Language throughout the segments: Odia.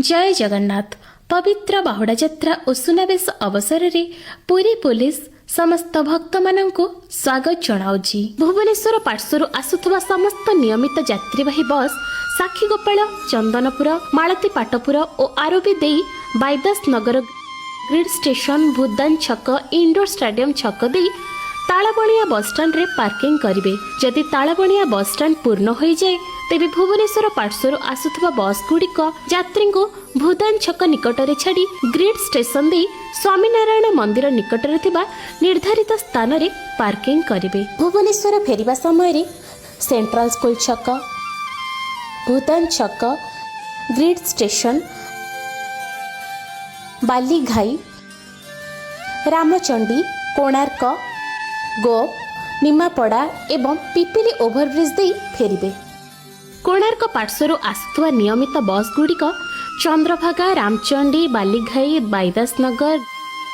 ଜୟ ଜଗନ୍ନାଥ। ପବିତ୍ର ବାହୁଡ଼ା ଯାତ୍ରା ଓ ସୁନାବେଶ ଅବସରରେ ପୁରୀ ପୋଲିସ ସମସ୍ତ ଭକ୍ତମାନଙ୍କୁ ସ୍ୱାଗତ ଜଣାଉଛି। ଭୁବନେଶ୍ୱର ପାର୍ଶ୍ୱରୁ ଆସୁଥିବା ସମସ୍ତ ନିୟମିତ ଯାତ୍ରୀବାହୀ ବସ୍ ସାକ୍ଷୀଗୋପାଳ, ଚନ୍ଦନପୁର, ମାଳତୀ ପାଟପୁର ଓ ଆରବି ଦେଇ ବାଇଦାସ ନଗର, ଗ୍ରିଡ୍ ଷ୍ଟେସନ, ଭୁଦାନ ଛକ, ଇଣ୍ଡୋର ଷ୍ଟାଡିୟମ ଛକ ଦେଇ ତାଳବଣିଆ ବସଷ୍ଟାଣ୍ଡରେ ପାର୍କିଂ କରିବେ। ଯଦି ତାଳବଣିଆ ବସଷ୍ଟାଣ୍ଡ ପୂର୍ଣ୍ଣ ହୋଇଯାଏ, ତେବେ ଭୁବନେଶ୍ୱର ପାର୍ଶ୍ୱରୁ ଆସୁଥିବା ବସ୍ଗୁଡ଼ିକ ଯାତ୍ରୀଙ୍କୁ ଭୁଦାନ ଛକ ନିକଟରେ ଛାଡ଼ି ଗ୍ରିଡ୍ ଷ୍ଟେସନ ଦେଇ ସ୍ୱାମୀନାରାୟଣ ମନ୍ଦିର ନିକଟରେ ଥିବା ନିର୍ଦ୍ଧାରିତ ସ୍ଥାନରେ ପାର୍କିଂ କରିବେ। ଭୁବନେଶ୍ୱର ଫେରିବା ସମୟରେ ସେଣ୍ଟ୍ରାଲ ସ୍କୁଲ ଛକ, ଭୁଦାନ ଛକ, ଗ୍ରିଡ୍ ଷ୍ଟେସନ, ବାଲିଘାଇ, ରାମଚଣ୍ଡୀ, କୋଣାର୍କ, ଗୋପ, ନିମାପଡ଼ା ଏବଂ ପିପିଲି ଓଭରବ୍ରିଜ୍ ଦେଇ ଫେରିବେ। କୋଣାର୍କ ପାର୍ଶ୍ୱରୁ ଆସୁଥିବା ନିୟମିତ ବସ୍ଗୁଡ଼ିକ ଚନ୍ଦ୍ରଭାଗା, ରାମଚଣ୍ଡୀ, ବାଲିଘାଇ, ବାଇଦାସନଗର,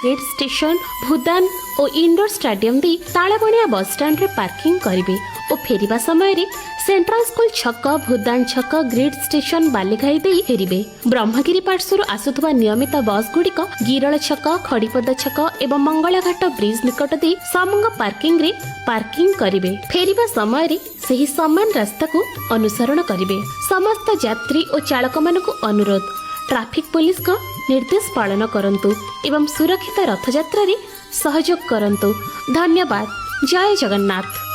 ଗ୍ରିଡ୍ ଷ୍ଟେସନ, ଭୁଦାନ ଓ ଇଣ୍ଡୋର ଷ୍ଟାଡିୟମ ଦେଇ ତାଳବଣିଆ ବସଷ୍ଟାଣ୍ଡରେ ପାର୍କିଂ କରିବେ ଓ ଫେରିବା ସମୟରେ ସେଣ୍ଟ୍ରାଲ ସ୍କୁଲ ଛକ, ଭୁଦାନ ଛକ, ଗ୍ରିଡ୍ ଷ୍ଟେସନ, ବାଲିଘାଇ ଦେଇ ଫେରିବେ। ବ୍ରହ୍ମଗିରି ପାର୍ଶ୍ୱରୁ ଆସୁଥିବା ନିୟମିତ ବସ୍ଗୁଡ଼ିକ ଗିରଳ ଛକ, ଖଡ଼ିପଦା ଛକ ଏବଂ ମଙ୍ଗଳାଘାଟ ବ୍ରିଜ୍ ନିକଟ ଦେଇ ସମଙ୍ଗ ପାର୍କିଂରେ ପାର୍କିଂ କରିବେ। ଫେରିବା ସମୟରେ ସେହି ସମାନ ରାସ୍ତାକୁ ଅନୁସରଣ କରିବେ। ସମସ୍ତ ଯାତ୍ରୀ ଓ ଚାଳକମାନଙ୍କୁ ଅନୁରୋଧ, ଟ୍ରାଫିକ ପୋଲିସଙ୍କ ନିର୍ଦ୍ଦେଶ ପାଳନ କରନ୍ତୁ ଏବଂ ସୁରକ୍ଷିତ ରଥଯାତ୍ରାରେ ସହଯୋଗ କରନ୍ତୁ। ଧନ୍ୟବାଦ। ଜୟ ଜଗନ୍ନାଥ।